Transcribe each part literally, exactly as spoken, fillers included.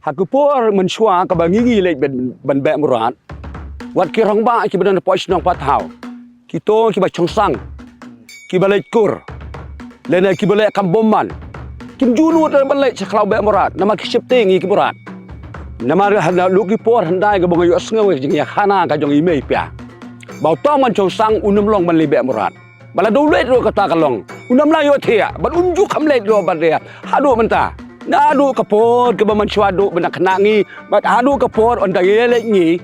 Ha ka por mynshuwa kaba ngi ngi leit ban, ban beh mrad, wat ki rangbah kiba don hapoh shnong Pathaw, kito kiba chongsang, kiba leit kur, lane kiba leit kam bymman, kim ju nud ban leit sha khlaw beh mrad, namar ki sheptieng ïa ki mrad. Namar ha la ki por hyndai kaba nga ïohsngew ïa ka jingïakhana ka jong i mei pia ba uta u man chongsang un ym long ban leit beh mrad. Ba lada u leit ruh kata ka long un ym lah ïohthiah, bad um ju kham leit ruh bad ïa haduh mynta. Naduh ka por kaba mynshuwa duh ban dang khynnah ngi, bad haduh ka por ynda ïaleit ngi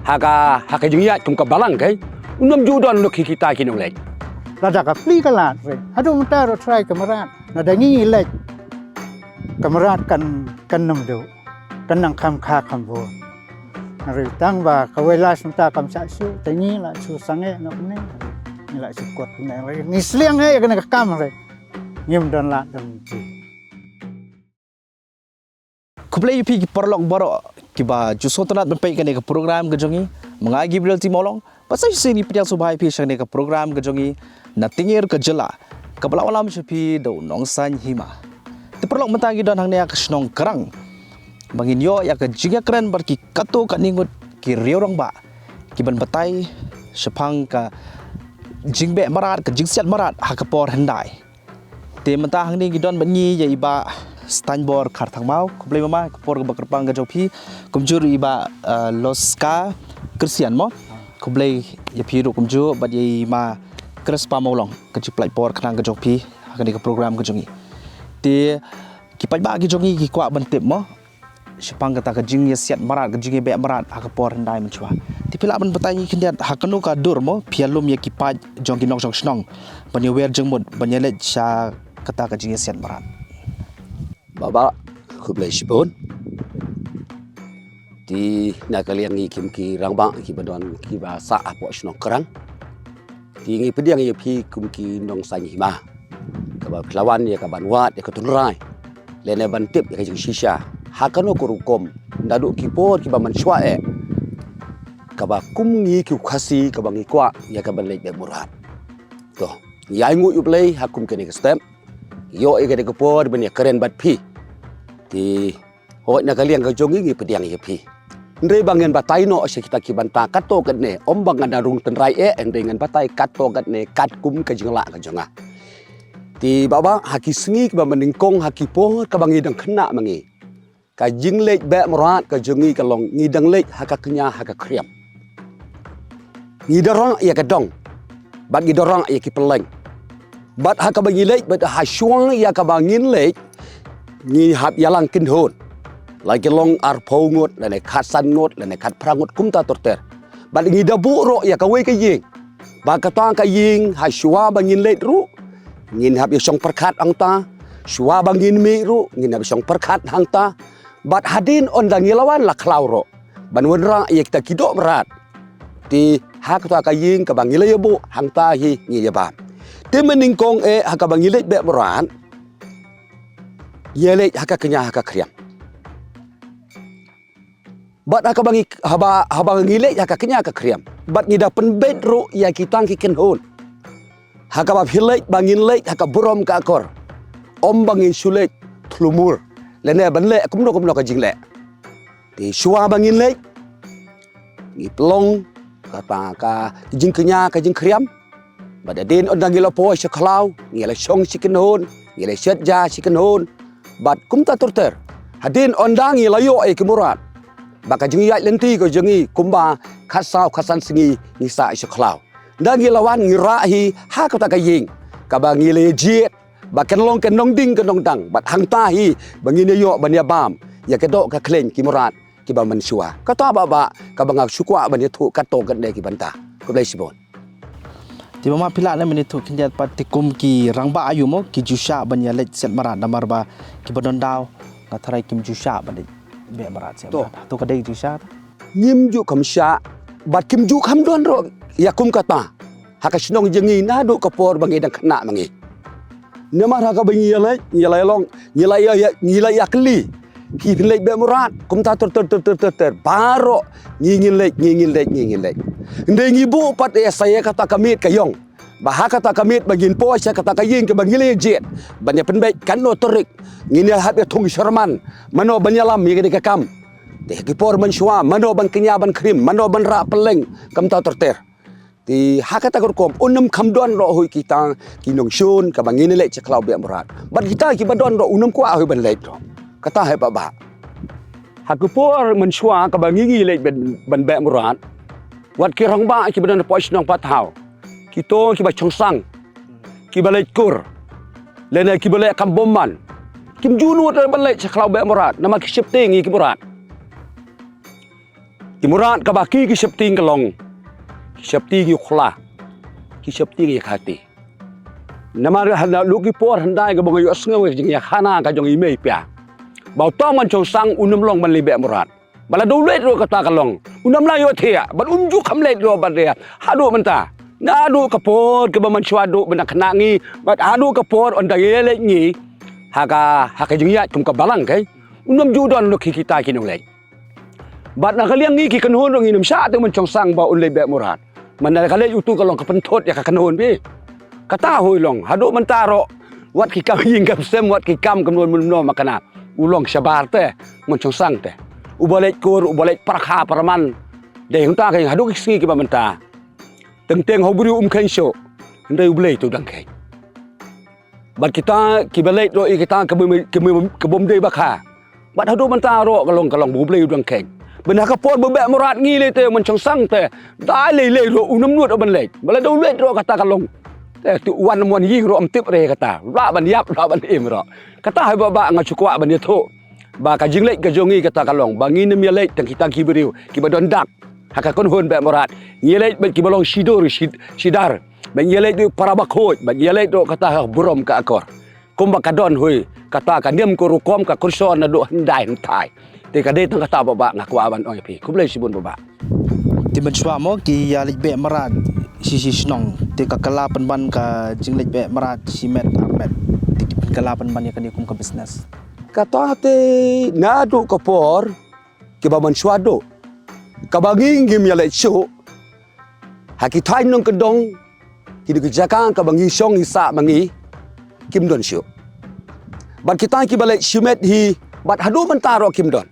ha ka, ha ka jingïaid kum ka balang, kai, un ym ju don ruh ki kita ki nongleit. Lada ka plie ka lad re, haduh mynta ruh trai ka mrad. Lada ngi ngi leit, ka mrad kan, kan ym duh, kan nang kham kha kham bun. Hynrei tang ba kawei la shu mynta kam shah shuh, te ngi la shu sangeh noh kumne, ngi la shu kot kumne. Ngi sliang eh ïa kane ka kam re, ngim don lad don ti. Khublei ïa phi ki paralok baroh kiba ju sngewtynnat ban peit kane ka program ka jong ngi. Ma nga Gabriel T Mawlong. Bad sa shisien ngi pdiang sngewbha ïa phi sha kane ka program ka jong ngi na tyngyir ka jylla kaba la wallam sha phi da u Nongsaiñ Hima. Te paralok, mynta ngi don hangne ha ka shnong Krang ba ngin ïoh ïa ka jingïakren bad ki katto katne ngut ki riew rangbah kiban batai shaphang ka jingbeh mrad, ka jingsiat mrad ha ka por hyndai. Te mynta hangne ngi don bad ngi ïa i Bah Steinbor Kharthangmaw. Khublei mama, ka por kaba kyrpang ka jong phi. Kumjuh i Bah, eh, Loska Christian mo. Khublei ïa phi ruh kumjuh bad ïa i Ma Krespa Mawlong, ka jingpynlait por khnang ka jong phi ha kane ka program ka jong ngi. Te ki paidbah ki jong ngi ki kwah ban tip mo shaphang kata ka jingïasiat mrad, ka jingïabeh mrad ha ka por hyndai mynshuwa. Te phi lah ban batai ngi khyndiat ha kano ka dur mo phi ïalum ïa ki paid jong ki nongshong shnong ban ïawer jingmut ban ïaleit sha kata ka jingïasiat mrad? Bah bah, khublei shibun. Te na ka liang ngi kum ki rangbah kiba don kiba sah hapoh shnong Krang, te ngi pdiang ïa phi kum ki Nongsaiñ Hima kaba phi la wan ïa kaban wad ïa ka tynrai lane ban tip ïa ka jingshisha ha kano ka rukom naduh ki por kiba mynshuwa eh, kaba kum ngi ki Khasi kaba ngi kwah ïa kaban leit beh mrad. To, ngi ainguh ïa U Blei ha kum kane ka step, ïoh ïa kane ka por ban ïakren bad phi. Te hooid, na ka liang ka jong ngi ngi pdiang ïa phi. Hynrei ba ngan batai noh sha kita ki bynta katto katne, ym ba ngan da rung tynrai eh, hynrei ngan batai katto katne katkum ka jinglah ka jong nga. Te bah bah, ha ki sngi kiba mynnyngkong, ha ki por kaba ngi dang khynnah ma ngi, ka jingleit beh mrad ka jong ngi ka long ngi dang leit ha ka kñia ha ka khriam. Ngi da rah ïa ka dong bad ngi da rah ïa ki pylleng. Bad ha kaba ngi leit bad ha shuwa ïa kaba ngin leit, ngi hap ïalang kynhun. La ki long arphew ngut lane khatsan ngut lane khatphra ngut kumta ter ter. Bad ngi da buh ruh ïa kawei ka ïing. Ba kata ka ïing ha shuwa ba ngin leit ruh ngin hap ïa shong pyrkhat hangta. Shuwa ba ngin mih ruh ngin hap ïa shong pyrkhat hangta. Bad hadien ynda ngi la wan la khlaw ruh ban wanrah ïa kita ki doh mrad, te ha kata ka ïing kaba ngi la ïa buh hangta hi ngi ïa bam. Te mynnyngkong eh ha kaba ngi leit beh mrad, ïa leit ha ka kñia ha ka khriam. Bad ha kaba ngi, haba, haba ngi leit ha ka kñia ka khriam, bad ngi da pynbeit ruh ïa ki tang ki kynhun. Ha kaba phi leit ba ngin leit ha ka burom ka akor, ym ba ngin shu leit thlumur lane ban leh kumno kumno ka jingleh. Te shuwa ba ngin leit, ngi pynlong kata ka jingkñia ka jingkhriam. Bad hadien ynda ngi la poi sha khlaw, ngi la shong shi kynhun, ngi la shet ja shi kynhun. Bad kumta ter ter. Hadien ynda ngi la ïoh ïa ki mrad, ba ka jingïaid lynti ka jong ngi kumba khatsaw khatsan sngi ngi sah sha khlaw. Ynda ngi la wan ngi rah hi ha kata ka ïing kaba ngi la ïa jied ba kan long ka nongding ka nongdang. Bad hangta hi ba ngin ïa ïoh ban ïa bam ïa ka doh ka khleiñ ki mrad kiba mynshuwa. Kata bah bah kaba nga shu kwah ban ïathuh katto katne ki bynta. Khublei shibun. Te mama, phi lah ne ban ïathuh khyndiat pat, te kum ki rangbah aïu mo ki ju shah ban ïa leit siat mrad, namar ba kiba don daw nga tharai kim ju shah ban leit beh mrad siat mrad. To ka dei ju shah? Ngim ju kham shah bad kim ju kham don ruh ïa kum kata ha ka shnong jong ngi naduh ka por ba ngi dang khynnah ma ngi. Namar ha kaba ngi ïa leit, ngi la ïa long, ngi la ïa, ïa, ngi la ïa kylli, phi phin leit beh mrad kumta ter ter ter ter ter ter. Baroh ngi ngin leit, ngi ngin leit, ngi ngin leit. Hynrei ngi buh pat ïa sa ïa kata ka miet ka ïong Ba ha kata ka miet ba ngin poi sha kata ka ïing kaba ngi la jied ban ïa pynbeit katno tarik ngin ïa hap ïa thung sharman, mano ban ïalam ïa kane ka kam. Te ha ki por mynshuwa mano ban kñia ban khrim, mano ban rah pylleng, kumta ter ter. Te ha kata ka rukom un ym kham don ruh hooid kita ki nongshun kaba ngin leit sha khlaw Beh Mrad. Bad kita kiba don ruh un ym kwah hooid ban leit ruh. Kata hi Bah Bah. Ha ki por mynshuwa kaba ngi ngi leit ban, ban Beh Mrad, wat ki rangbah kiba don hapoh shnong Pathaw, kito kiba shongsang, kiba leit kur, lane kiba leit kam bymman, kim ju nud ban leit sha khlaw Beh Mrad namar ki sheptieng ïa ki mrad. Ki mrad kaba ki, ki sheptieng ka long ki sheptieng ïa u khla, ki sheptieng ïa ka hati. Namar ha la ki por hyndai kaba nga ïohsngew ïa ka jingïakhana ka jong i mei Pia ba uta u mynshongsang un ym long ban leit Beh Mrad. Ba lada u leit ruh kata ka long un ym lah ïohthiah, bad um ju kham leit ruh bad ïa. Haduh mynta, naduh ka por kaba mynshuwa duh ban da khynnah ngi, bad haduh ka por ynda ïa leit ngi ha ka, ha ka jingïaid kum ka balang, kai, un ym ju don ruh ki kita ki nongleit. Bad na ka liang ngi ki kynhun ruh ngin ym shah te u mynshongsang ba un leit Beh Mrad. Mynta ka leit utu ka long ka pynthut ïa ka kynhun phi. Kata hooid long, haduh mynta ruh wat ki kam ïing kam sem, wat ki kam kumno kumno ma kane, u long shabar te u mynshongsang te. Uba leit kur, uba leit pyrkhat pyrman. Dei hangta ka ïing haduh ki sngi kiba mynta. Teng teng ha u briew um kheiñ shuh, hynrei U Blei te u dang kheiñ. Bad kita kiba leit ruh ïa kita kaba, kaba, kaba ym dei ba kha. Bad haduh mynta ruh ka long, ka long ba U Blei u dang kheiñ. Ban ha ka por ba Beh Mrad ngi leit te u mynshongsang te, da lei lei ruh un ym nud ban leit. Ba lada u leit ruh kata ka long, te tu wan ym wan ïing ruh ym tip re kata, lah ban ïap, lah ban im ruh. Kata hi Bah Bah nga shu kwah ban ïathuh ba ka jingleit ka jong ngi kata ka long ba ngin ym ïaleit tang kita ki briew kiba don dak ha ka kynhun Beh Mrad. Ngi ïaleit bad kiba long shidur, shid-, shidar. Bad ngi ïaleit bad para bakhuid, bad ngi ïaleit ruh kata ka burom ka akor. Kumba ka don hooid kata ka niam ka rukom ka kursor naduh hyndai hynthai. Te ka dei tang kata Bah Bah nga kwah ban ong ïa phi. Khublei shibun Bah Bah. Te mynshuwa mo ki ïa leit Beh Mrad shi shi shnong, te ka kylla pynban ka jingleit Beh Mrad shi met ar met, te ki pynkylla pynban ïa kane kum ka business. Kata te naduh ka por kiba mynshuwa duh, kaba ngi ngim ïaleit shuh ha ki thaiñ nongkyndong, ki dei ki jaka kaba ngi shong ngi sah ma ngi, kim don shuh. Bad kita kiba leit shimet hi bad haduh mynta ruh kim don.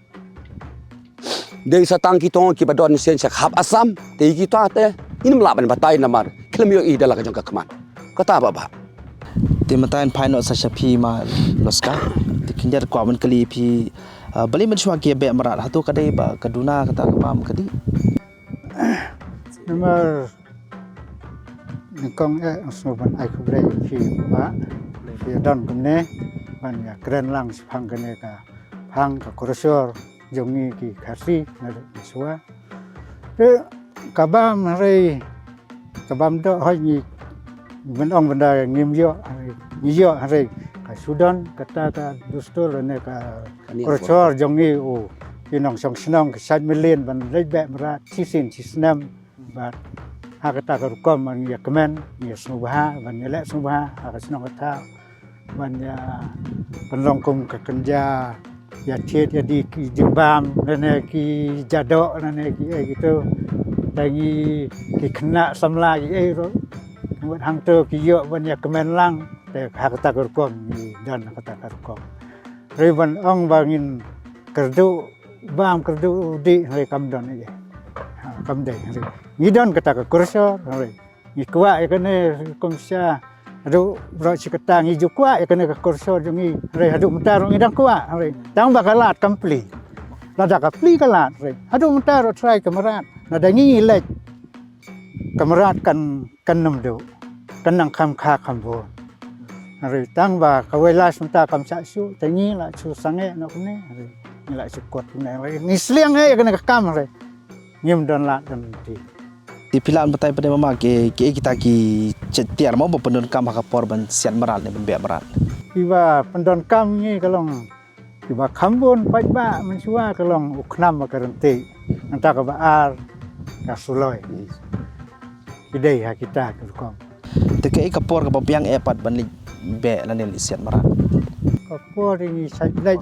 Dei sa tang kito kiba don shen sha hap Assam, te kita te ngim lah ban batai namar khlem ïohi da la ka jong ka khmat. Kata Bah Bah. Te mynta yn phai noh sa sha phi ma Loska. Te khyndiat kwah ban kylli phi, ah, balei mynshuwa ki ïa beh mrad, hato ka dei ba ka duna kata ka bam ka dih? Namar nyngkong eh nga sngewbha ban ai khublei ïa phi Bah, phi don kumne ban ïa kren lang shaphang kane ka phang ka crossroad jong ngi ki Khasi naduh mynshuwa. Te ka bam hynrei ka bam doh, hooid ngi, ban ong ban da ngim ïoh, ngi ïoh hynrei ka shu don kata ka dustur ne ka crossroad jong ngi, u ki nongshong shnong ki shait million ban leit beh mrad shisien shisnem. Bad ha kata ka rukom ngi ïa kmen, ngi ïa sngewbha ban ïaleh sngewbha ha ka shnong ka thaw ban ïa pynlong kum ka kynja ïa thied ïa die ki jingbam lane ki jadoh lane kiei kito. Te ngi ki khynnah samla kiei ruh, wat hangto ki ïoh ban ïa kmen lang. Te ha kata ka rukom ngi don ha kata ka rukom. Hynrei ban ong ba ngin kyrduh bam kyrduh dih hynrei kam don ei. Ha, kam dei hynrei ngi don kata ka crossroad hynrei ngi kwah ïa kane kum sha haduh baroh shi katta ngi ju kwah ïa kane ka crossroad jong ngi hynrei haduh mynta ruh ngi dang kwah hynrei tang ba ka lad kam plie. Lada ka plie ka lad hynrei haduh mynta ruh trai ka mrad. Lada ngi ngi leit ka mrad kan, kan nym duh, kan nang kham kha kham bun. Hynrei tang ba kawei lashonta kam shah shuh, te ngi la shu sangeh noh kumne, hynrei ngi la shu kot kumne, hynrei ngi sliang eh ïa kane ka kam, hynrei ngim don lad don lynti. Te phi lah ban batai pat de mama ki, kiei kita ki jait tiar mo ba pyndonkam ha ka por ban siat mrad ne ban beh mrad? Kiba pyndonkam ngi ka long kiba kham bun paidbah mynshuwa ka long u khnam bad ka ryntieh. Nangta kaba ar ka suloi. Ki dei ha kita ki rukom. Te kaei ka por kaba biang eh pat ban leit beh lane leit siat mrad? Ka por ngi shait leit,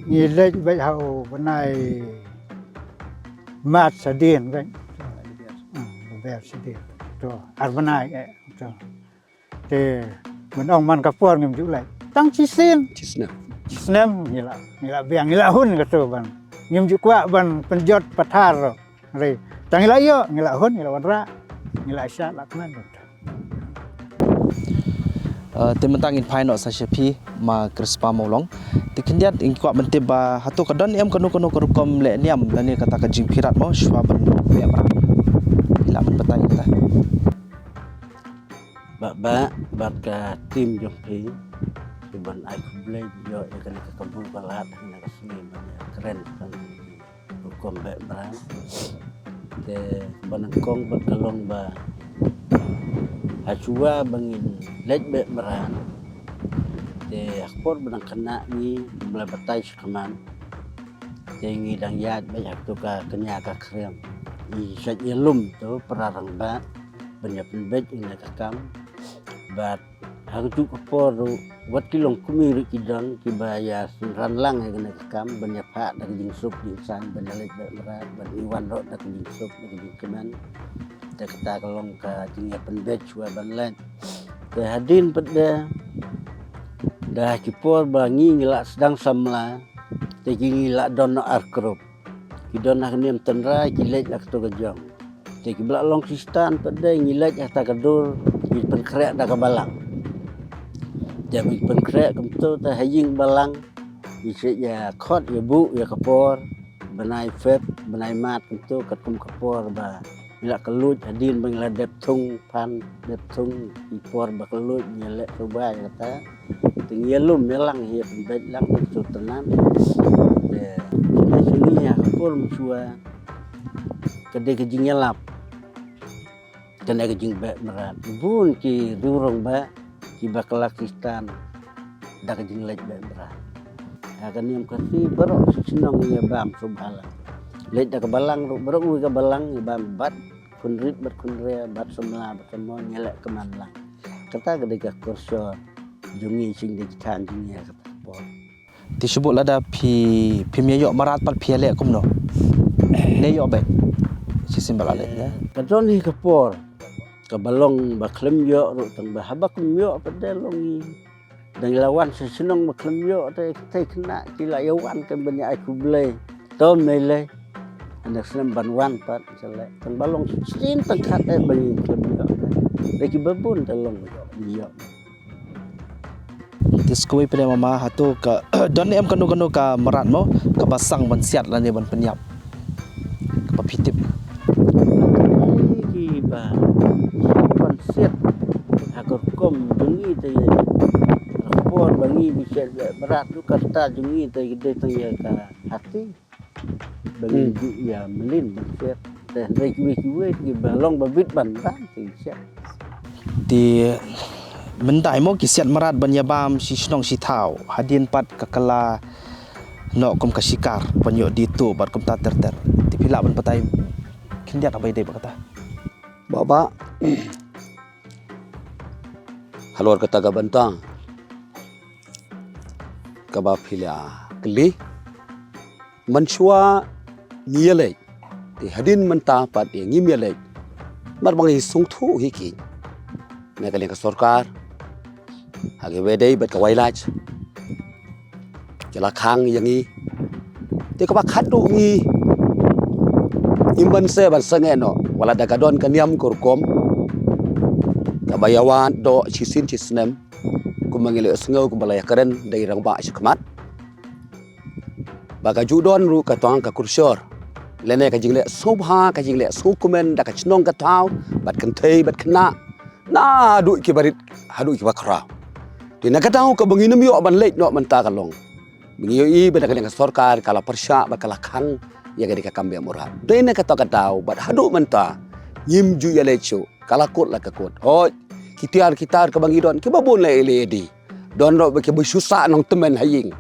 ngi leit beit ha u bnai March shadien beit. Hmm, November shadien. To, ar bnai eh. To. Te ban ong man ka por ngim ju leh. Tang shisien. Shisnem. Shisnem ngi la ngi la biang ngi la hun kato ban. Ngim ju kwah ban pynjot pathar. Re. Tang ngi la ïoh ngi la hun ngi la wanrah. Ngi la sha la kmen. Uh, te mynta ngin phai noh sa sha phi ma Krispa Mawlong. Te khyndiat ngi kwah ban tip ba hato ka don em kano kano ka rukom leh niam lane kata ka jingpyrkhat mo shuwa ban leh mrad. Ila ban batai kata. Ba ba bat ka tim jong phi. Ki ban ai khublei ïoh ïa kane ka kabu ka lad hana ka sngi ban ïa kren kan. Rukom beh mrad. Te ba nyngkong bad ka long ba ha shuwa ba ngin leit beh mrad. Te ha ka por ba dang khynnah ngi mla batai sha khmat. Te ngi dang ïaid beit ha kato ka kñia ka khriam. Ngi shait ïalum to para rangbah ban ïa pynbeit ïa kane ka kam. Bad ha kajuh ka por ruh wat ki longkmie ruh ki don kiba ïa synran lang ïa kane ka kam ban ïa phah da ka jingsuk jingsaiñ ban ïa leit beh mrad ban ïa wan ruh da ka jingsuk da ka jingkmen. Te kata ka long ka jingïapynbeit shuwa ban leit. Te hadien pat de da ki por ba ngi ngi la sdang samla te ki ngi la don noh ar group. Ki don ha ka niam tynrai ki leit la kato ka jong. Te kiba la long Khristan pat de ngi leit ha kata ka dur ngi pynkhreh da ka balang. Te ngi pynkhreh kumto te ha ïing balang ngi shu ïa khot ïa buh ïa ka por bnai Feb bnai Mart kumto katkum ka por ba ngi la kylluid hadien ba ngi la dep thung phan dep thung ki por ba kylluid ngi leh suba ïa kata. Te ngi ïalum ïalang hi ïa pynbeit lang ïa ka sultanan. Te shane shane ïa ka por mynshuwa ka dei ka jingïalap. Kane ka jingbeh mrad bun ki riewrangbah kiba kylla Khristan da ka jingleit beh mrad. Ha ka niam Khasi baroh shi shnong ïa bam sngewbha lang. Leit da ka balang ruh baroh kawei ka balang ïa bam bad khun rit bad khun ria bad samla bad samon ïa leh kmen lang. Kata ka dei ka korsor jong ngi sing dei ki than jong ngi ha kata ka por. Te shu buh lada phi phim ïa ïoh mrad pat phi ïa leh kumno? Ne ïoh beit. Shisien ba la leh ne. Ka don hi ka por kaba long ba khlem ïoh ruh tang ba haba khlem ïoh pat de long ngi. Dang la wan sha shnong ba khlem ïoh te te khynnah ki la ïa wan kan ban ïa ai khublei. To mei lei. Ynda slem ban wan pat sa leh tang ba long shisien tang khat eh ba ngi khlem ïoh. Te kiba bun te long ïoh. Te sa kawei pat de mama hato ka don em kano kano ka mrad mo kaba sdang ban siat lane ban pynïap kaba phi tip. Kiba sdang ban siat ha ka rukom jong ngi te ïa ka por ba ngi bi siat mrad ruh kata jong ngi te ki dei tang ïa ka hati. Ba ngi ju ïa mlien ban siat. Te hynrei kiwei kiwei kiba long ba bit ban bam te siat. Te mynta mo ki siat mrad ban ïa bam shi shnong shi thaw hadien pat ka kylla noh kum ka shikar ban ïoh die tuh bad kumta ter ter. Te phi lah ban batai khyndiat haba ïadei bad kata. Bah bah. Halor kata ka bynta kaba phi la kylli. Mynshuwa ngi ïaleit te hadien mynta pat ïa ngim ïaleit. Namar ba ngi sngewthuh hi ki na ka liang ka sorkar ha kiba ïadei bad ka wai laj. Ki la khang ïa ngi. Te kaba khatduh ngi ngim banse ban sangeh noh wat la da ka don ka niam ka rukom kaba ïa wad doh shisien shisnem. Kumba ngi la ïohsngew kumba la ïa kren da i rangbah shakhmat ba ka ju don ruh ka tang ka kurshor lane ka jingleh sngewbha ka jingleh sngewkmen da ka shnong ka thaw bad kynthei bad khynnah. Naduh kiba rit haduh kiba khraw. Te na ka daw kaba ngin ym ïoh ban leit noh mynta ka long ba ngi ïohi ba na ka liang ka sorkar ka la pyrshah bad ka la khang ïa ka dei ka kam beh mrad. Dei na kata ka daw bad haduh mynta ngim ju ïaleit shuh. Ka la kut la ka kut. Hooid ki tiar ki tar kaba ngi don kiba bun la ïaleh ïa di. Don ruh ba kiba shu sah nongtymmen ha ïing.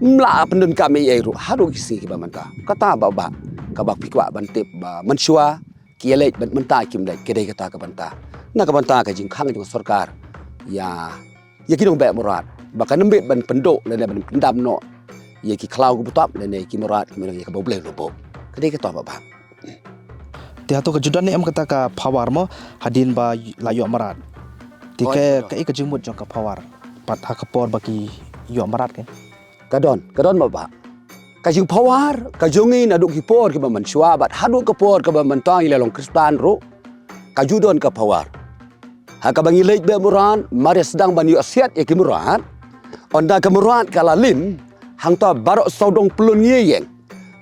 Ym lah pyndonkam ei ei ruh haduh ki sngi kiba mynta. Kata ba ba kaba phi kwah ban tip ba mynshuwa ki ïaleit bad mynta kim leit ki dei kata ka bynta. Na ka bynta ka jingkhang jong ka sorkar ïa ïa ki nongbeh mrad ba kan ym bit ban pynduh lane ban pyndam noh ïa ki khlaw ki butap lane ki mrad ki mrad ïa kaba U Blei u la buh. Ka dei kata ba ba. Te hato ka ju don ne em kata ka power mo, hadien ba la ïoh mrad? Te ka, ka, ka jingmut jong ka power pat ha ka por ba ki ïoh mrad ke? Ka don, ka don mo ba. Ka jingpower ka jong ngi naduh ki por kiba mynshuwa bad haduh ka por kaba mynta ngi la long Khristan ruh, ka ju don ka power. Ha kaba ngi leit beh mrad, mar ïa sdang ban ïoh siat ïa ki mrad, ynda ka mrad ka la lim, hangta baroh sawdong pyllun ngi ïeng.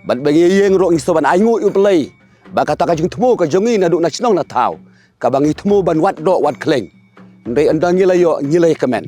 Bad ba ngi ïeng ruh ngi sdang ban ainguh ïa U Blei ba kata ka jingthmu ka jong ngi naduh na shnong na thaw, kaba ngi thmu ban wad doh wad khleiñ. Hynrei ynda ngi la ïoh, ngi la ïa kmen.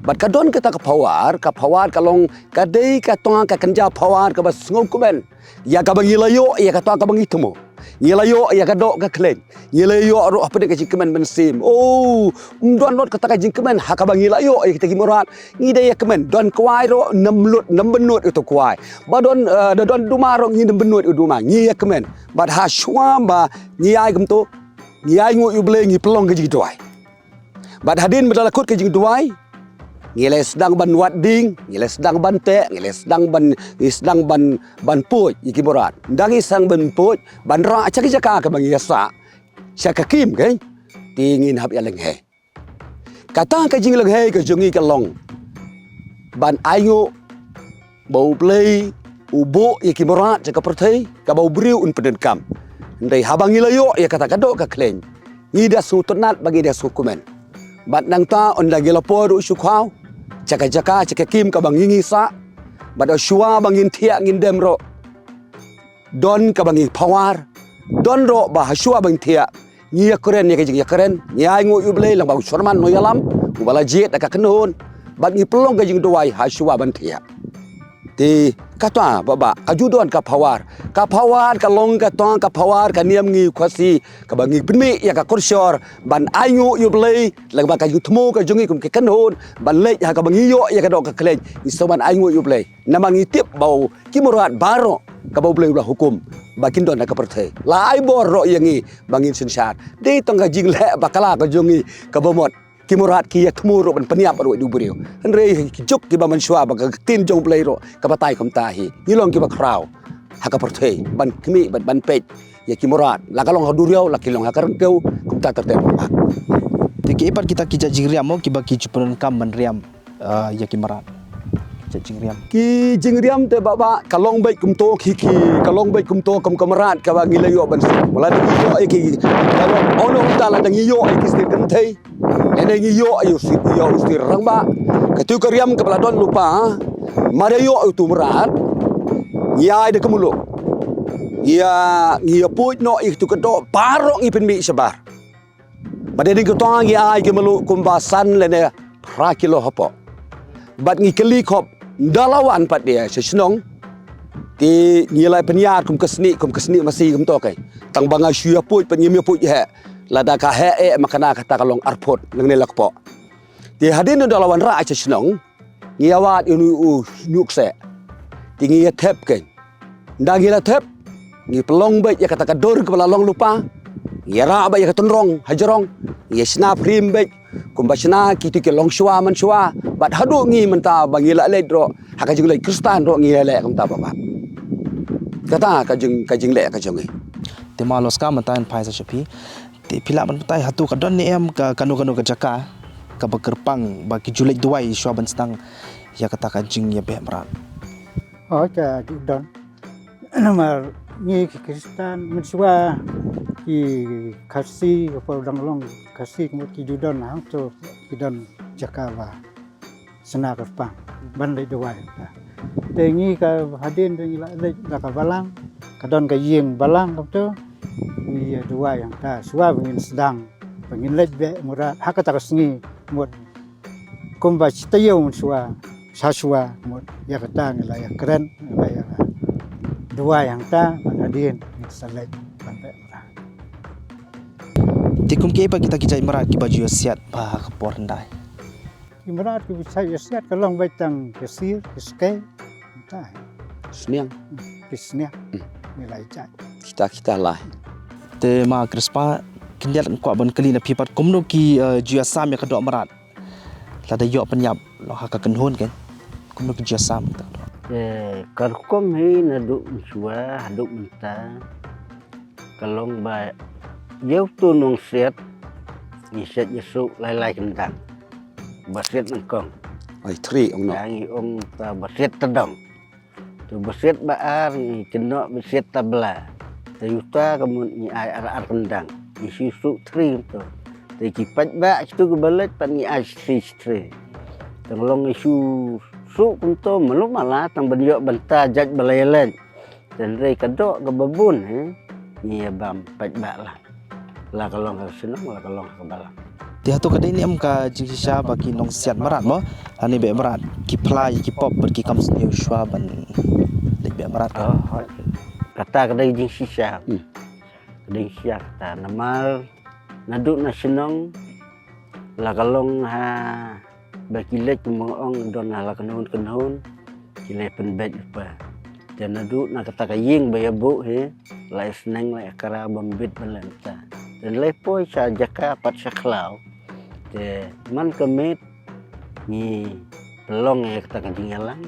Bad ka don kata ka power, ka power ka long, ka dei ka tang ka kynja power kaba sngewkmen ïa kaba ngi la ïoh ïa kata kaba ngi thmu. Ngi la ïoh ïa ka doh ka khleiñ. Ngi la ïoh ruh hapdeng ka jingkmen mynsiem. Oh, ym don lut kata ka jingkmen ha kaba ngi la ïoh ïa kita ki mrad. Ngi da ïa kmen, don kwai ruh nym lut, nym bynnud ïa uto u kwai. Ba don, eh, da don duma ruh ngim bynnud ïa u duma. Ngi ïa kmen. Bad ha shuwa ba ngi ïai kumto, ngi ainguh ïa U Blei, ngi pynlong ka jingduwai. Bad hadien ba la kut ka jingduwai, ngi la sdang ban wad ding, ngi la sdang ban teh, ngi la sdang ban, ngi sdang ban, ban puid ïa ki mrad. Ynda ngi sdang ban puid, ban rah sha ki jaka kaba ngi ïa sah, sha ka kim, ke? Te ngin hap ïa lynghei. Kata ka jinglynghei ka jong ngi ka long ban ainguh ba U Blei u buh ïa ki mrad sha ka pyrthei, kaba u briew un pyndonkam. Hynrei haba ngi la ïoh ïa kata ka doh ka khleiñ, ngi da sngewtynnat bad ngi da sngewkmen. Bad nangta ynda ngi la poi ruh shu khaw sha ka jaka, sha ka kim kaba ngi ngi sah, bad ha shuwa ba ngin thiah ngin dem ruh, don kaba ngi power, don ruh ba ha shuwa ba ngi thiah, ngi ïakren ïa ka jingïakren, ngi ainguh ïa U Blei lyngba u sermon nongïalam uba la jied da ka kynhun, bad ngi pynlong ka jingduwai ha shuwa ban thiah. Te kata ba, ba ka ju don ka power, ka power ka long kata ka power ka niam ngi Khasi, kaba ngi pynmih ïa ka kyrshor ban ainguh ïa U Blei lyngba ka jingthmu ka jong ngi kum ki kynhun, ban leit ha kaba ngi ïoh ïa ka doh ka khleiñ, ngi sdang ban ainguh ïa U Blei. Namar ngi tip ba u, ki mrad baroh kaba U Blei u la hukum ba kin don ha ka pyrthei, la ai bor ruh ïa ngi ba ngin synshar. Dei tang ka jingleh bakla ka jong ngi kaba mut ki mrad ki ïa thmu ruh ban pynïap ruh ïa u briew. Hynrei ki juk kiba mynshuwa ba ka ktien jong U Blei ruh ka batai kumta hi. Ngi long kiba khraw ha ka pyrthei ban khmih, ban, ban peit ïa ki mrad, la ka long ha duriaw, la ki long ha ka ryngkew, kumta ter ter ba. Te kiei pat kita ki jait jingriam mo kiba ki ju pyndonkam ban riam, ah, ïa ki mrad? Jait jingriam. Ki jingriam te ba, ba ka long beit kumto ki, ki, ka long beit kumto kum ka mrad kaba ngi la ïoh ban sdang. Lada ngi ïoh ïa ki, ka long, oh no, ta lada ngi ïoh ïa ki sdang kynthei. Lada ngi ïoh ïa u sdang, ïa u sdang rangbah. Katu ka riam kaba la don lypa, mar ïa ïoh ïa utu u mrad, ngi ai da ka muluk. Ngi ïa, ngi ïa puid noh ïa katu ka doh baroh ngi pynmih shabar. Bad hadien kata ngi ai ka muluk kumba san lane phra kilo hapoh. Bad ngi kylli khop, ynda la wan pat ïa sha shnong. Te ngi la pynïar kum ka snieh, kum ka snieh masi kumto kai. Tang ba nga shu ïa puid, pat ngim ïa puid heh. Lada ka heh eh ma kane kata ka long arput, nangne la kpoh. Te hadien ynda la wanrah sha shnong, ngi ïa wad ïa u, u snieh kseh. Te ngi ïa thep kein. Ynda ngi la thep, ngi pynlong beit ïa kata ka dur kaba la long lypa. Ngi ïa rah beit ïa ka tynrong hajrong. Ngi ïa shna phrim beit kumba shna kito ki longshuwa manshuwa. Bad haduh ngi mynta ba ngi la leit ruh ha ka jingleit Khristan ruh ngi ïa leh kumta ba, ba. Kata ka jing, ka jingleh ka jong ngi. Te ma Loska mynta ngan phai sa sha phi. Te phi lah ban batai hato ka don ne em ka, kano kano ka jaka kaba kyrpang ba ki ju leit duwai shuwa ban sdang ïa kata ka jingïabeh mrad? Oh, ka ju don. Namar ngi ki Khristan mynshuwa ki Khasi, ka por dang long Khasi ka mut ki ju don hangto ki don jaka ba shna kyrpang ban leit duwai. Te ngi ka hadien te ngi la leit da ka balang, ka don ka ïing balang kumto. Ngi ïa duwai hangta shuwa ba ngin sdang, ba ngin leit beh mrad ha kata ka sngi mut. Kumba shi taïew mynshuwa, sha shuwa mut ïa kata ngi la ïa kren, ngi la ïa duwai hangta, bad hadien ngin sa leit ban beh mrad. Te kum kiei pat kita ki jait mrad kiba ju ïa siat ba ha ka por hyndai? Ki mrad kiba ju ïa siat ka long beit tang ki sir, ki skei, ta. Sniang. Hmm, ki sniang. Hmm. Ngi la ïa jait. Kita, kita lai. Te ma Krispa, khyndiat nga kwah ban kylli na phi pat kumno ki, eh, ju ïa sam ïa ka doh mrad. Lada ïoh pynïap noh ha ka kynhun kein. Kumno ki ju ïa sam ïa ka doh. Te ka rukom hi naduh mynshuwa haduh mynta. Ka long ba ïa utu u nongsiat ngi siat ïa u lai lai kyndang. Ba siat nyngkong. Ai, three ong noh. Ïa ngi ong ta ba siat tdong. Tu ba siat ba ar ngi kynnoh ba siat tabla. Te uta ka mut ngi ai ar ar kyndang. Ngi shu shu three tu. Te ki paidbah kitu kiba leit pat ngi ai three three. Tang long ngi shu shu kumto malu mala tang ban ïoh bynta jait ba la ïaleit. Tang hynrei ka doh kaba bun, eh, ngi ïa bam paidbah la. La ka long ha ka shnong, la ka long ha ka balang. Te hato ka dei ne em ka jingshisha ba ki nongsiat mrad mo, lane beh mrad, ki phla ïa ki pop bad ki kam sniew shuwa ban leit beh mrad ka? Oh, hooid. Kata ka dei jingshisha. Hmm. Ka dei jingshisha kata. Namar naduh na shnong la ka long ha ba ki leit kumba nga ong don ha la kynhun kynhun ki la pynbeit lypa. Te naduh na kata ka ïing ba ïa buh hi la ïa sneng la ïa kra bym bit ban leh mynta. Te la ïa poi sha jaka pat sha khlaw. Te man ka miet ngi pynlong ïa kata ka jingïalang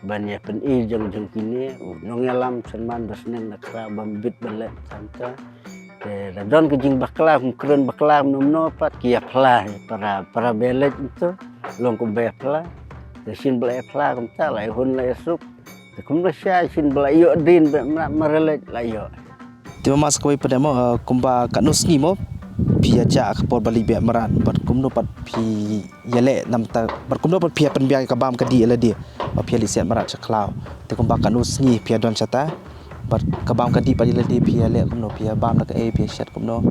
ban ïa pyni jong jong kine u nongïalam syrman ba sneng na kra bym bit ban leh mynta. Te da don ka jingbakla, kum kren bakla, mano mano pat ki ïa phla hi, para, para ba leit mynta long kum ba ïa phla. Te shin ba la ïa phla kumta, la ïa hun la ïa suk. Te kum da sha shin ba la ïoh dien beh mrad, mar leit la ïoh. Te mama sa kawei pat de mo, eh, kumba katno sngi mo phi ïa jah ka por ba leit beh mrad, bad kumno pat phi ïa leh namar ta, bad kumno pat phi ïa pynbiang ïa ka bam ka dih ïa lade ba phi ïa leit siat mrad sha khlaw? Te kumba katno sngi phi ïa don shata? Bad ka bam ka dih pat ïa lade phi ïa leh kumno, phi ïa bam da kaei, phi ïa siat kumno?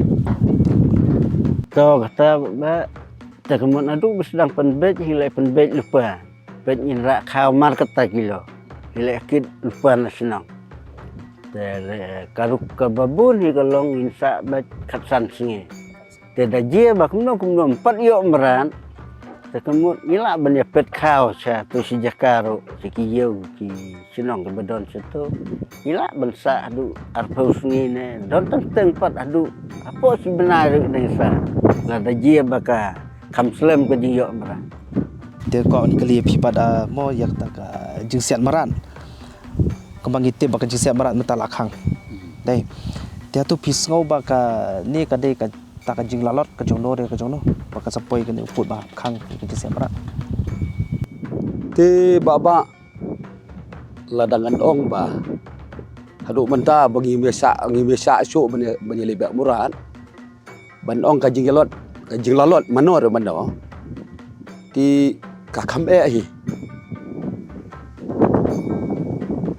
To kata ba, te ka mut naduh ba sdang pynbeit hi la ïa pynbeit lypa. Beit ngin rah khaw mar kata kilo. Hi la ïa kit lypa na shnong. Te re, ka rukom kaba bun hi ka long ngin sah beit khatsan sngi. Te da jia ba kumno kumno ym pat ïoh mrad. Te ka mut ngi lah ban ïa peit khaw sha tu shi jaka ruh, sha ki ïew ki shnong kiba don sha tu. Ngi lah ban sah haduh arphew sngi ne don teng teng pat haduh hapoh shi bnai ruh dang sah. Lada jia ba ka kham slem ka jingïoh mrad. Te ko ngi kylli phi pat, ah, mo ïa kata ka jingsiat mrad. Kumba ngi tip ba ka jingsiat mrad mynta la khang. Dei. Te hato phi sngew ba kane ka dei ka ta ka jinglalot ka jong no re ka jong no, ba ka sa poi kane u pud ba khang ka jingsiat mrad? Te Bah Bah, lada ngan ong ba haduh mynta ba ngim ïa shah, ngim ïa shah shuh ban ïa, ban ïa leit beh mrad, ban ong ka jinglalot, ka jinglalot mano re mano, te ka kham eh hi.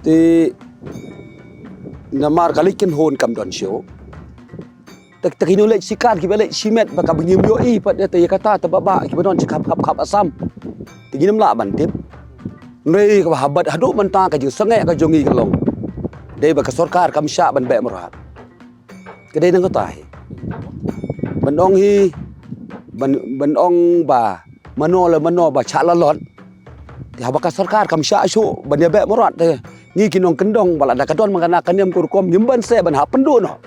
Te namar ka leit kynhun kam don shuh. Te, te ki nongleit shikar kiba leit shimet ba kaba ngim ïohi pat, te ïa kata te Bah Bah kiba don shi khap khap khap Assam. Te ngim lah ban tip. Hynrei kaba habat haduh mynta ka jingsngewsih ka jong ngi ka long, dei ba ka sorkar kam shah ban beh mrad. Ka dei nangta hi. Ban ong hi, ban, ban ong ba mano la mano ba shah lalot. Te haba ka sorkar kam shah shuh ban ïa beh mrad, te ngi ki nongkyndong ba lada ka don ma kane ka niam ka rukom ngim banse ban hap pynduh noh.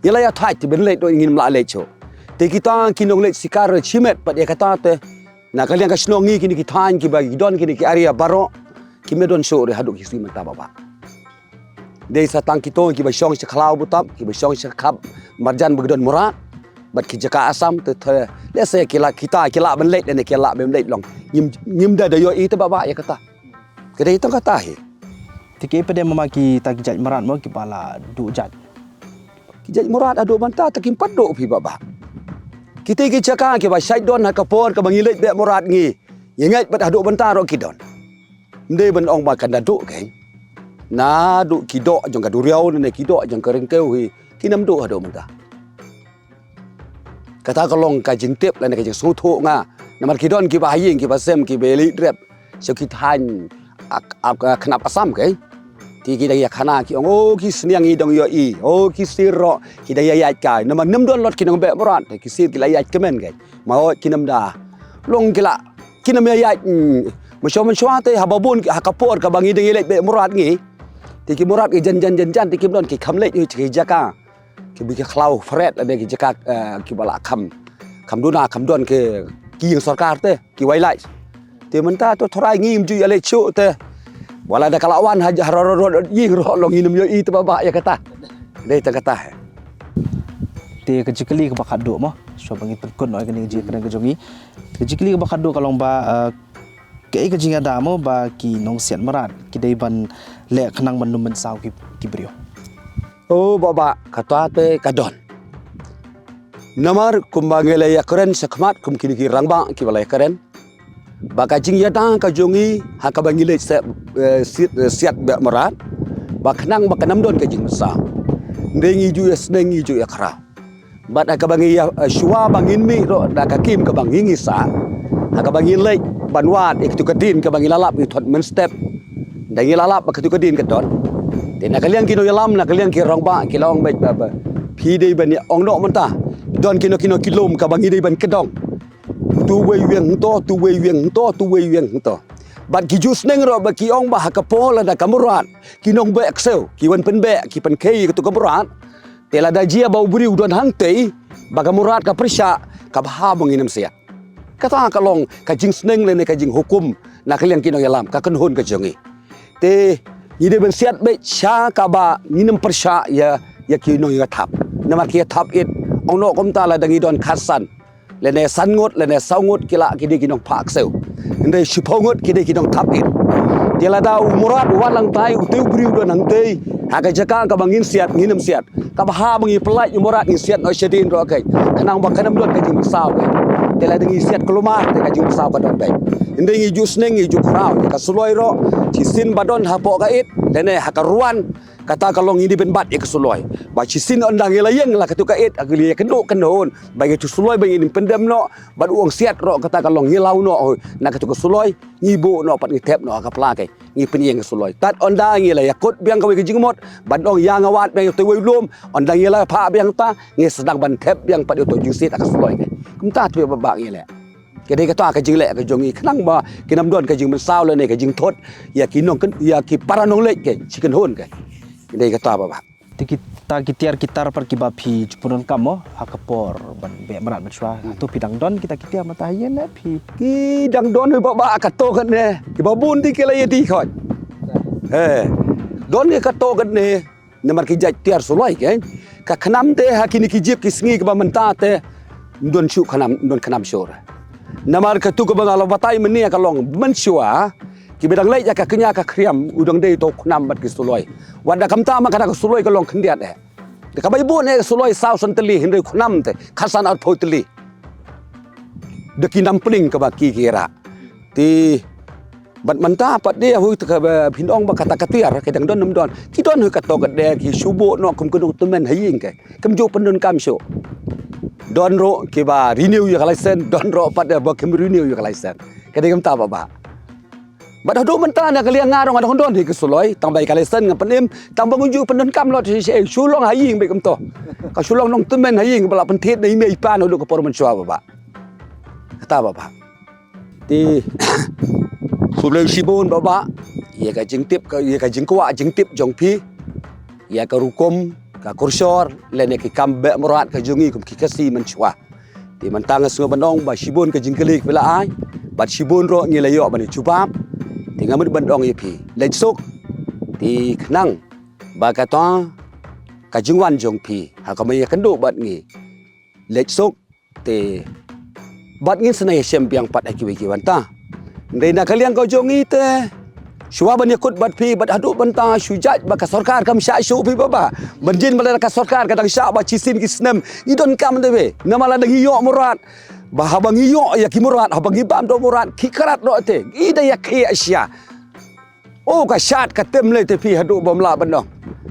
Ïa la ïa thait te ban leit noh ngim lah leit shuh. Te kita ki nongleit shikar shimet pat ïa kata te na ka liang ka shnong ngi kine ki thaiñ kiba ki don kine ki area baroh kim don shuh re haduh ki sngi mynta Bah Bah. Dei sa tang kito kiba shong sha khlaw butap, kiba shong sha khap marjan ba ki don mrad bad ki jaka Assam te, te lehse ki la, kita ki lah ban leit ne ki lah ban leit long. Ngim, ngim da da ïohi te Bah Bah ïa kata. Ka dei tang kata hi. Te ki pat de mama kita ki jait mrad mo kiba la duh jait? Ki jait mrad haduh mynta te kim pat duh phi Bah Bah. Kita ki jaka kiba shait don ha ka por kaba ngi leit beh mrad ngi ïa ngeit bad haduh mynta ruh ki don. Ym dei ban ong ba kan da duh kein. Naduh ki doh jong ka duriaw ne ki doh jong ka ryngkew hi kin ym duh haduh mynta. Kata ka long ka jingtip lane ka jingsngewthuh nga. Namar ki don kiba ha ïing kiba sem kiba leit rep sha ki thaiñ ak, ak, khnap Assam kein. Te ki dang ïa khana ki ong, o ki sniang ngi dang ïohi, o ki sir ruh ki dang ïa ïaid kai. Namar ym don lot ki nongbeh mrad, te ki sir ki la ïaid kmen kein. Ma hooid kin ym da. Long ki la, kin ym ïa ïaid, mm, mynshuwa mynshuwa te haba bun ha ka por kaba ngi dang ïa leit beh mrad ngi. Te ki mrad ki jan jan jan jan te kim don ki kham leit hi ki jaka kiba ki khlaw fret lane ki jaka, eh, kiba la kham, kham duna kham don ki, ki ïing sorkar te ki wildlife. Te mynta to thorai ngim ju ïa leit shuh te. Wat la da ka la wan ha, ha rot rot ïing ruh long ngin ym ïohi te Bah Bah ïa kata. Dei tang kata hi. Te ka jingkylli kaba khatduh mo, shuwa ba ngi pynkut noh ïa kane ka jingkren ka jong ngi. Ka jingkylli kaba khatduh ka long ba, eh, kaei ka jingïada mo ba ki nongsiat mrad ki dei ban leh khnang ban ym mynsaw ki, ki briew. O Bah Bah, kata te ka don. Namar kumba ngi la ïakren shakhmat kum kine ki rangbah kiba la ïakren, ba ka jingïada ka jong ngi ha kaba ngi leit siat, eh, siat, eh, siat beh mrad, ba khnang ba kan ym don ka jingmynsaw. Hynrei ngi ju ïasneng, ngi ju ïakhraw. Bad ha kaba ngi ïa, eh, shuwa ba ngin mih ruh da ka kim kaba ngi ngi sah, ha kaba ngi leit ban wad ïa katu ka dien kaba ngi la lap, ngi thot mynstep. Da ngi la lap ba katu ka dien ka don. Te na ka liang ki nongïalam, na ka liang ki rangbah ki la ong beit ba, ba phi dei ban ïa ong noh mynta. Don kino kino ki lum kaba ngi dei ban kyndong. Tu wei wieng hangto, tu wei wieng hangto, tu wei wieng hangto. Bad ki ju sneng ruh ba ki ong ba ha ka por lada ka mrad ki nongbeh ksew ki wan pynbeh, ki pynkhie ïa katu ka mrad. Te lada jia ba u briew u don hangtei, ba ka mrad ka pyrshah, ka bha ba ngin ym siat. Kata ka long ka jingsneng lane ka jinghukum na ka liang ki nongïalam, ka kynhun ka jong ngi. Te ngi dei ban siat beit sha kaba ngin ym pyrshah ïa, ïa ki nongïathap. Namar ki ïathap it, ong noh kumta, lada ngi don khatsan, lane san ngut, lane saw ngut, ki lah ki dei ki nongphah ksew. Hynrei shiphew ngut ki dei ki nongthap it. Te lada u mrad u wan hangtai, utei u briew u don hangtei, ha ka jaka kaba ngin siat, ngin ym siat, ka bha ba ngi pyllait ïa u mrad, ngi siat noh shadien ruh keiñ, khnang ba kan ym don ka jingmynsaw keiñ. Te lada ngi siat kulmar, te ka jingmynsaw ka don beit. Hynrei ngi ju sneng, ngi ju khraw ïa ka suloi ruh, shisien ba don hapoh ka it lane ha ka ruan. Kata ka long ngi dei ban bat ïa ka suloi. Ba shisien ynda ngi la ïeng la katu ka it, ha ka liang ïa kynduh kynhun, ba ïa katu suloi ba ngin pyndem noh, bad u ong siat ruh, kata ka long ngi law noh, hoi, na katu ka suloi, ngi buh noh pat, ngi thep noh ha ka pla keiñ, ngi pynïeng ka suloi. Tad ynda ngi la ïakut biang kawei ka jingmut, ban ong ïa nga wad biang ïa utei wei u lum, ynda ngi la phah biang ta, ngi sdang ban thep biang pat ïa uto u jingsiat ha ka suloi keiñ. Kumta te Bah Bah ngi leh. Ka dei kata ka jingleh ka jong ngi khnang ba kin ym don ka jingmynsaw lane ka jingthut ïa ki nong, ïa ki para nongleit keiñ, shi kynhun keiñ. Ka dei kata Bah Bah. Te kita ki tiar ki tar pat kiba phi ju pyndonkam mo ha ka por ban beh mrad mynshuwa. Hmm. To phi dang don kita ki tiar mynta ha ïing ne phi? Ki dang don hi Bah Bah, kato kane. Kiba bun te ki la ïa die khot. Eh. Don hi kato kane. Namar ki jait tiar suloi keiñ. Ka khnam te ha kine ki jip ki sngi kiba mynta te, ym don shuh khnam, ym don khnam shuh. Namar katu kaba nga la batai mynne ka long mynshuwa, kiba dang leit ïa ka kñia ka khriam, u dang dei uto u khnam bad ki suloi. Wat da kumta ma ka da ka suloi ka long khyndiat eh. Da kaba i bun eh ka suloi saw san tylli, hynrei u khnam te khatsan arphew tylli. Da ki nam pling kaba ki ki rah. Te bad mynta pat de, hoi, te kaba phin ong ba kata ka tiar, ka dang don ym don. Ki don hoi kato ka de, ki shu buh noh kum ki nongtymmen ha ïing keiñ. Kim ju pyndonkam shuh. Don ruh kiba renew ïa ka license, don ruh pat de ba kim renew ïa ka license. Ka dei kumta Bah Bah. Bad haduh mynta na ka liang nga ruh nga dang don hi ka suloi, tang ba ïa ka license nga pynim, tang ba ngan ju pyndonkam lut shisha, shu long ha ïing beit kumto. Ka shu long nongtymmen ha ïing ba la pynthied na i mei i pa naduh ka por mynshuwa Bah Bah. Kata Bah Bah. Te khublei shibun Bah Bah ïa ka jingtip, ka, ïa ka jingkwah jingtip jong phi ïa ka rukom, ka kurshor lane ki kam beh mrad ka jong ngi kum ki Khasi mynshuwa. Te mynta nga sngew ban ong ba shibun ka jingkylli phi la ai, bad shibun ruh ngi la ïoh ban jubab. Te nga mut ban ong ïa phi, leit suk. Te khnang ba kata ka jingwan jong phi ha ka mei ïa kynduh bad ngi, leit suk. Te bad ngin sa ïashem biang pat ha kiwei kiwei bynta. Hynrei na ka liang ka jong ngi te, shuwa ban ïakut bad phi bad haduh mynta shu jait ba ka sorkar kam shah shuh phi Bah Bah. Ban jin ba la ka sorkar ka dang shah ba shisien ki snem ngi donkam te phi. Namar la dang ïoh mrad. Ba haba ngi ïoh ïa ki mrad, haba ngi bam doh mrad, ki krat doh te, ngi da ïa ki ïa sha. O ka shad ka tem lei te phi haduh bym lah ban noh.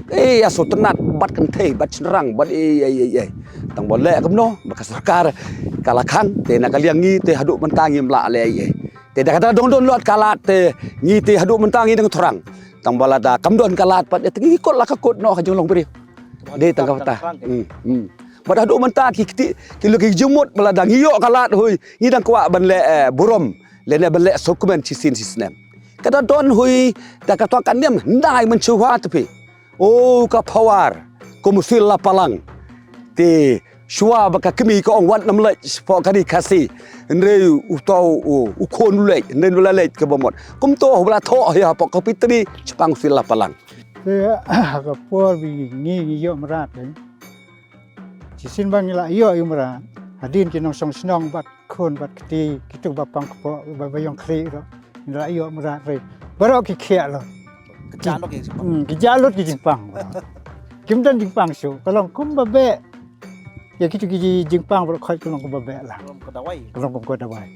Ei, ïa shu tynnat bad kynthei bad shynrang bad ei ei ei ei. Tang ba leh kumno ba ka sorkar ka la khang te na ka liang ngi te haduh mynta ngim lah leh ei ei. Te da kata dang don lut ka lad te ngi te haduh mynta ngi dang thrang. Tang ba lada kam don ka lad pat te ngi kut la ka kut noh ka jinglong briew. Dei tang kata. Hmm, hmm. Bad haduh mynta ki kti ki la ki jingmut ba lada ngi ïoh ka lad hoi ngi dang kwah ban leh, eh, burom. Lane ban leh sukmen shisien shisnem. Ka da don hoi da kata ka niam hynda mynshuwa te phi. O ka power, ka musil la palang. Te shuwa ba ka kmie ka ong wat nym leit shapoh ka ri Khasi. Hynrei uto u, u khun u leit, hynrei u la leit kaba mut. Kumto u la thoh ïa hapoh ka pitri shaphang musil la palang. Te ha ka por ba ngi ngi ïoh mrad te. Shi Sien ba ngi la ïoh ïa u mrad. Hadien ki nongshong shnong bad khun bad kti, kitu ba pang kpoh, ba, ba ïong khri ruh. Ngi la ïoh mrad re. Baroh ki khiah lo. Ka ja lut ki jingpang. Hmm, ki ja lut ki jingpang. Kim don jingpang shuh. Ka long kumba beh. Ïa kitu ki jingpang baroh khoit ka long kumba beh la. Ka long kum ka dawai. Ka long kum ka dawai.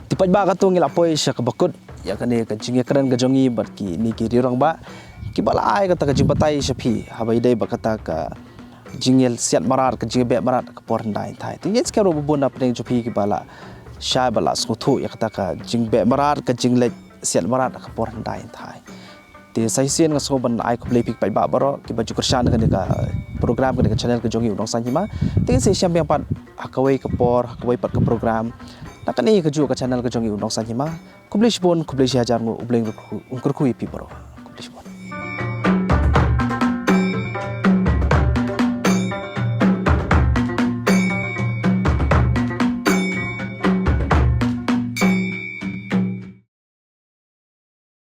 Te paidbah, katto ngi la poi sha kaba kut ïa kane ka jingïakren ka jong ngi bad kine ki rangbah kiba la ai kata ka jingbatai sha phi haba ïadei bad kata ka jingïasiat mrad, ka jingïabeh mrad ka por hyndai hynthai. Te ngin skhem ruh ba bun na pdeng jong phi kiba la shai bad la sngewthuh ïa kata ka jingbeh mrad, ka jingleit siat mrad ka por hyndai hynthai. Te sa shisien nga sngew ban ai khublei phi paidbah baroh kiba ju kyrshan kane ka program, kane ka channel ka jong ngi U Nongsaiñ Hima. Te ngin sa ïashem biang pat ha kawei ka por, ha kawei pat ka program na kane kajuh ka channel ka jong ngi U Nongsaiñ Hima. Khublei shibun, khublei shihajar nguh, U Blei un kyrkhu, un kyrkhu ïa phi baroh.